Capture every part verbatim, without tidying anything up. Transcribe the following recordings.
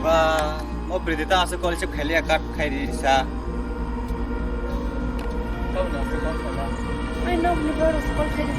Ba, o Priti ta aswk call receive khailiya, cut khai di sa. Ai, nok ni boro call khai di.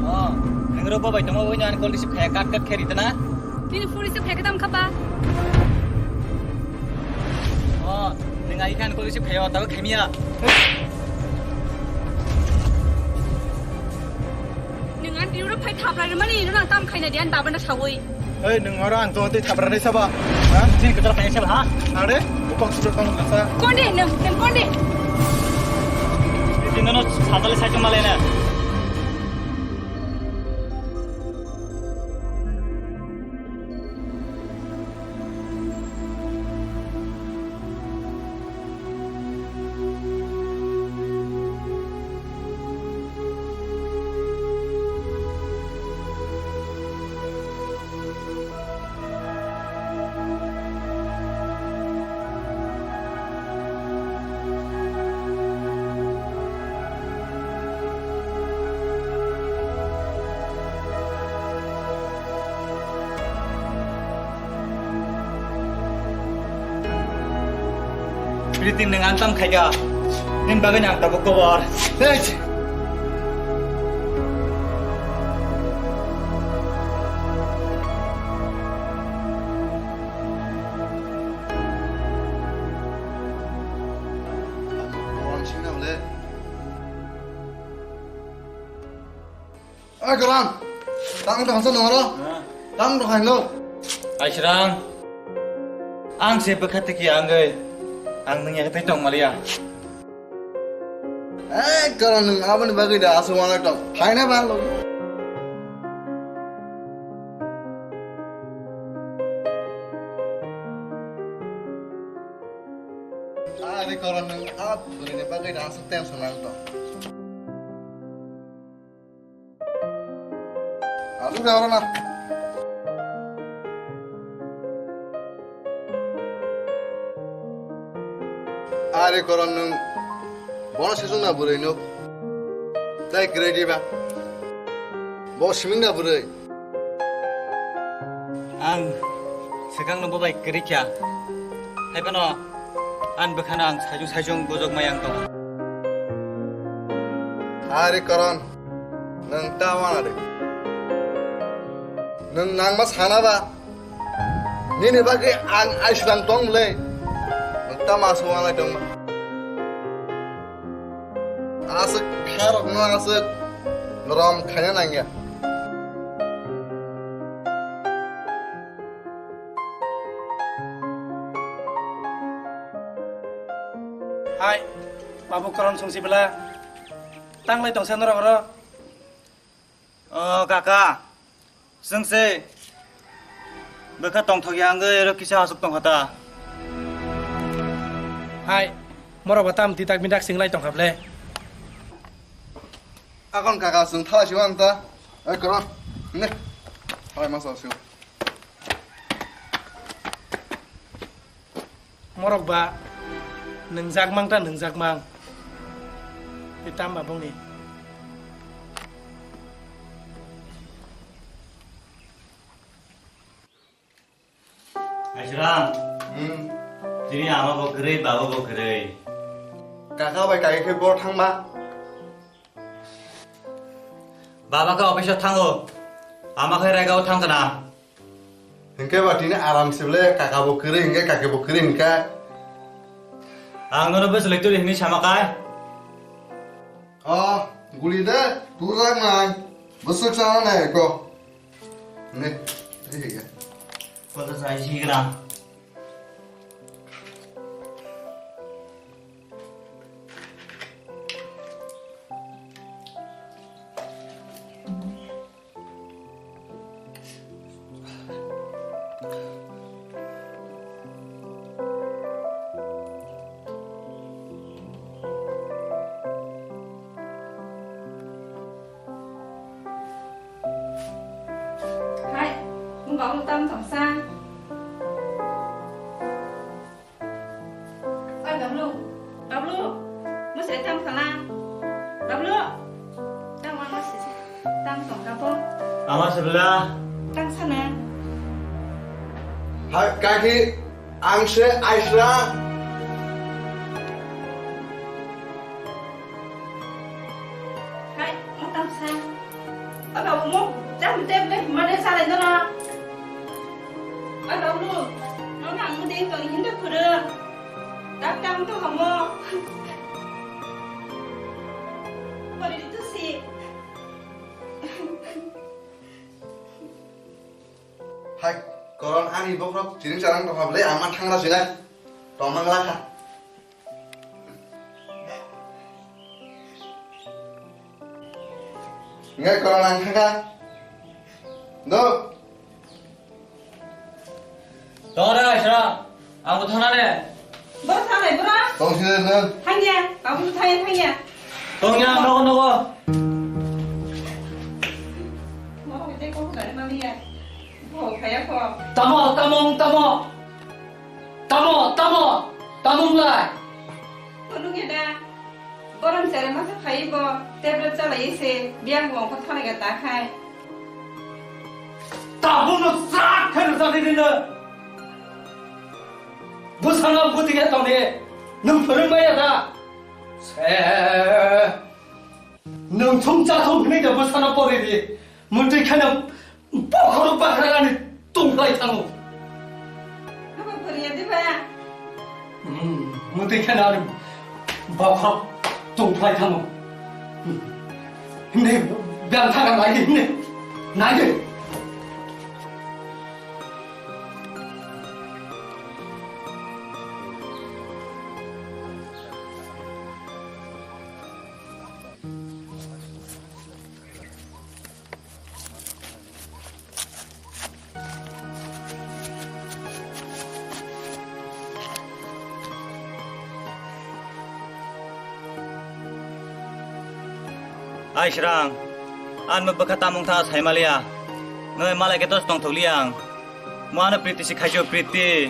Oh, nang rok bai tongma bai nang call receive khe kat kat khe ritana. Nini phone receive khe tam khaba. Oh, nang ai khan call receive khe ta khe miya. Nang an tiro phai thap lai mani no nang tam khaina dian baba na sawi. Ei, nang oro ang tong tei thap rai saba. Ha? Sini ketor kaya saba ha? Are, bukong sudah tong sa. Konde, nang, nang konde. Ini no sadale saja malena. Pritin nang antam khaika. Nin bagwi nang tabuk kobor. Hei! Oi, Karan. Tang tang sa noro. Tang tang hai no. Aisrang. Ang se bwkha tiki ang oi. Ang nung yak tei tong maria. Eh, Karan nung aboni bagwi da asu wana tong. Hai na ba lo. Ari Karan nung ab bwrwi ni bagwi da asu tension ang tong. Alu de oro na. Are Karan nung bono sejong na bwrwi nuk. Tai kwrwi diba. Bo siming na bwrwi. Ang swkang no bo bai kwrwi kha. Hai phano. Ang bwkhano ang saijung saijung bojok mai ang tongo. Ari Karan, nwng ta wana de. Nwng nangma sana ba? Nini bagwi ang aislang tong le. Nwng ta ma suwa lai tong ba? Aswk kharok no aswk rom khaina nangya. Hai, Babu Karan sungsi bela. Tang lai tongsa norok oro. O kaka, sungsi. Bwkha tongthok ya wngwi oro kisa aswk tongkha ta. Hai, morok bo tam titak midak sing lai tongkha ble. Akon kaka sung thala siwa ang ta. Oi Karan, ne. Hai masa siwa. Morok ba nwngjak mang ta nwngjak mang. Tei tamo ba bongni. Aisrang. Hmm. Tini ama bo kwrwi, baba bo kwrwi. Kaka bai kaki khe bo thangma. Baba khe office o thango. Ama khe rega o thang kana. Hinkhe ba tini aram se ble kaka bo kwrwi hinkhe kaki bo kwrwi hinkhe. Ang nono bwswlwi tuli hinwi sama kai. O, guli de, turak nai. Bwswk sana nai ko. Ne, tei hiya. Kota sai si gra. Abo tam tongsa. Oi, Bablu. Bablu. Mo se tam khala. Bablu. Tam wan mo se. Tam tong ka bo. Ama sebla. Tam sana. Hai, kaki, ang se Aisra. Hai, mo tam sa. Aba mo jam tablet mane salai dono. Aba mo, no na mo ding to hinda khuru. Dak tam to hamo. Bari tu si. Hai, koron ani bokrok chiring charang tongkha bwle, ama thangra sina. Tongmang lakha. Ngai koron ang thangkha. Do. Tore Aisra, ang thana ne. Bo thana ne, bro. Tong sini, sini. Thangya, kamu thangya, thangya. Tongya, nogo, nogo. Mo ko te ko dari maliya. Bo khaya ko. Tamo, tamo, tamo. Tamo, tamo, tamo lai. Phunukya da. Borom sere masa phai bo tablet chalai se biyang bo ko thana ga ta khai. Tabukno chak khe rwchapni rino. Bwsano bwtwi khe tongdi. Nwng phwrwng maya da? Se. Nwng thung cha thung hwnwi da bwsano pori di. Mwtwi kheno bokhorok bakhra ani tongphlai thango. Abo phwrwngya diba? Hmm, mwtwi kheno ani bokhorok tongphlai thango. Hwnwi biyang thangna nai di, hwnwi nai di. Ai Srang, ang bwkha tamung tha saimaliya. Noi malai khe tos tongthok liya ang. Mo ano priti si khaisio priti.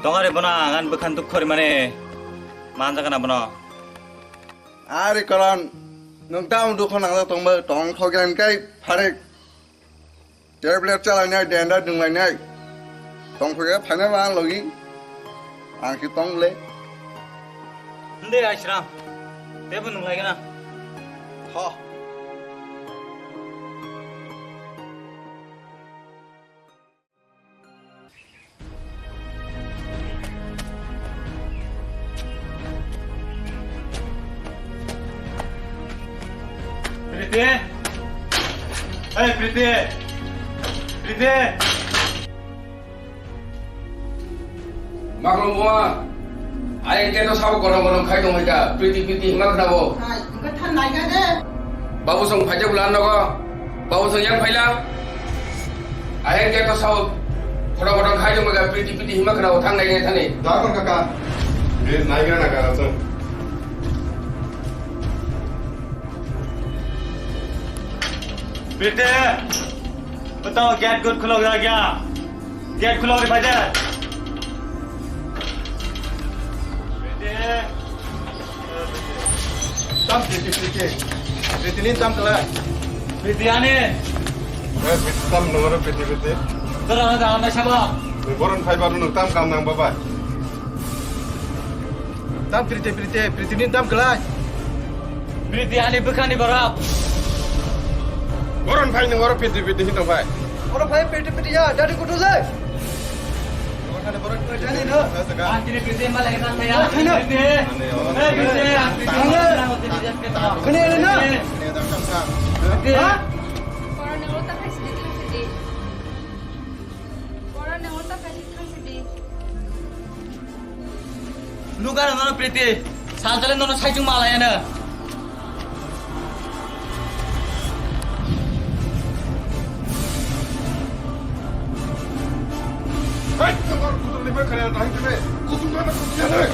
Tongare bono ang, ang bwkha dukh khori mane. Manjak na bono. Ari koron, nwng tamo dukho nangjak tongba, tong thokya hwnkai pharik. Tablet chalainai, denda dunglainai. Tong thokya phainai ba ang logi. Ang si tong le. Hwnde Aisram, tebo nunglaigana. Ho. Priti! Hey, Priti! Priti! Maklo mua! Ayang khe to sabo kono kono khai tong hai ta, priti priti hima khna bo. Hai, wngkha than nai kha de. Babu song phaijak bwla nogo. Babu song yang phaila. Ayang khe to sabo kono kono khai tong hai ta, priti priti hima khna bo thang nai nai thani. Da kon kaka. Ni nai gra na kara song. Priti. Betul, gate good khulok ya kya? Gate khulok di phaijak. Tam piti piti. Piti ni tam kala. Piti ani. Eh, piti tam nungro piti piti. Dara na dara na saba. Boron fiber nung tam kam nang baba. Tam priti, priti, priti ni tam kwlai. Priti ani bwkhani borok. Boron phai nung oro priti, priti hin tong phai. Oro phai priti, priti ya, jadi kudu le. Oro phai borok priti, priti no. Ang kini priti malai nang ya. Priti. Eh, priti, ang priti malai nang, priti, priti. Kene ele na. Priti. Ha? Borok ni oro ta khai sidi, khai sidi. Borok ni oro ta khai sidi, khai sidi. Nuga nono Priti, santale nono saichung malayano. Hey, tongor kutung ni bakha ya, dahai kene, kutung na kutung ya, hey.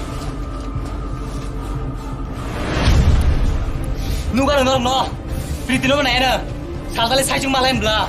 Nuga nono no, Priti no nayano, santale saichung malayan bla.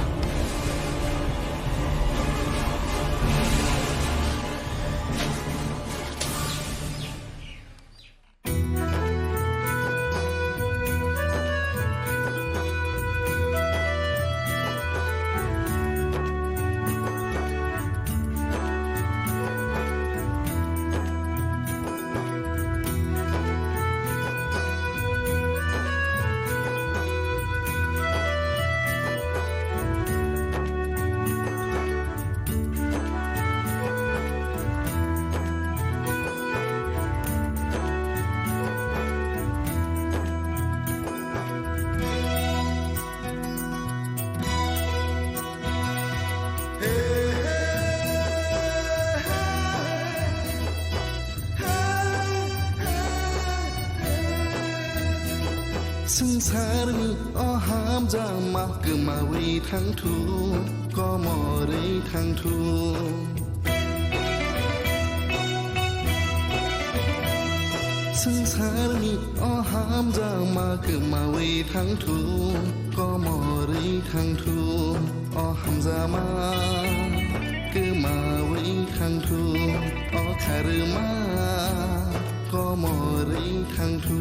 Swngsarni o hamjakma kwmawi thangthu, komorwi thangthu. Swngsarni o hamjakma kwmawi thangthu, komorwi thangthu. O hamjakma kwmawi thangthu, o kharma komorwi thangthu.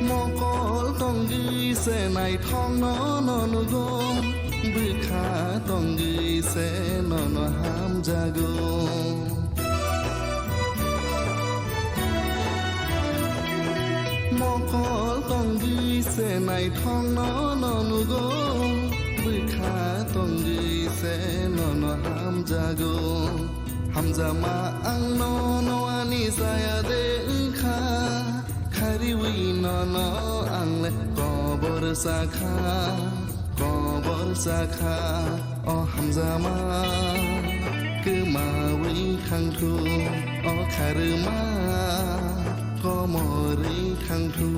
Mokol tongwi se naithokno no nugo, bwkha tongwi se nono hamjago. Mokol tongwi se naithokno no nugo, bwkha tongwi se nono hamjago. Hamjakma ang nono ani saya de wngkha, khariwi nono ang le kobor sakha. Kobor sakha, o hamjakma kwmawi thangthu, o kharma komorwi thangthu.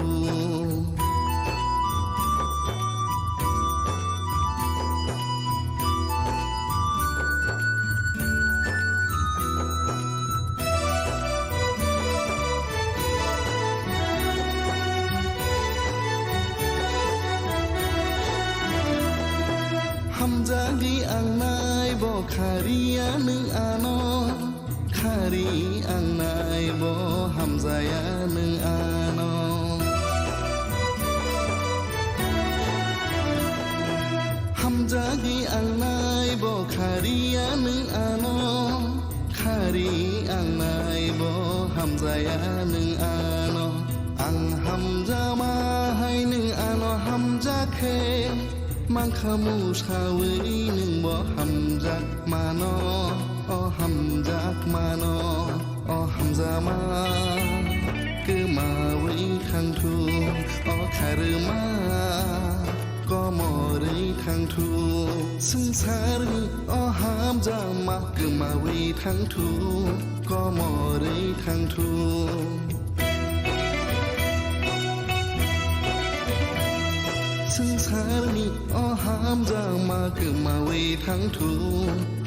Hamjagwi ang nai bo khariya nwng ano, khari ang nai bo hamjaya nwng ano. Hamjagwi ang nai bo khariya nwng ano, khari ang nai bo hamjaya nwng ano. Ang hamjakma hai nwng ano hamjak khe, mankha musawi nwng bo hamjakmano, o hamjakmano. O hamjakma kwmawi thangthu, o kharma komorwi thangthu. Swngsarni o hamjakma kwmawi thangthu, komorwi thangthu. Swngsarni o hamjakma kwmawi thangthu,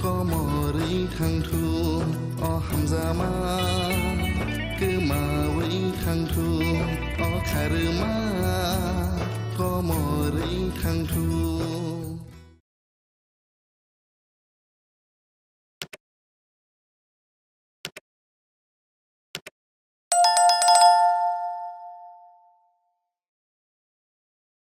komorwi thangthu. O hamjakma kwmawi thangthu, o kharma komorwi thangthu.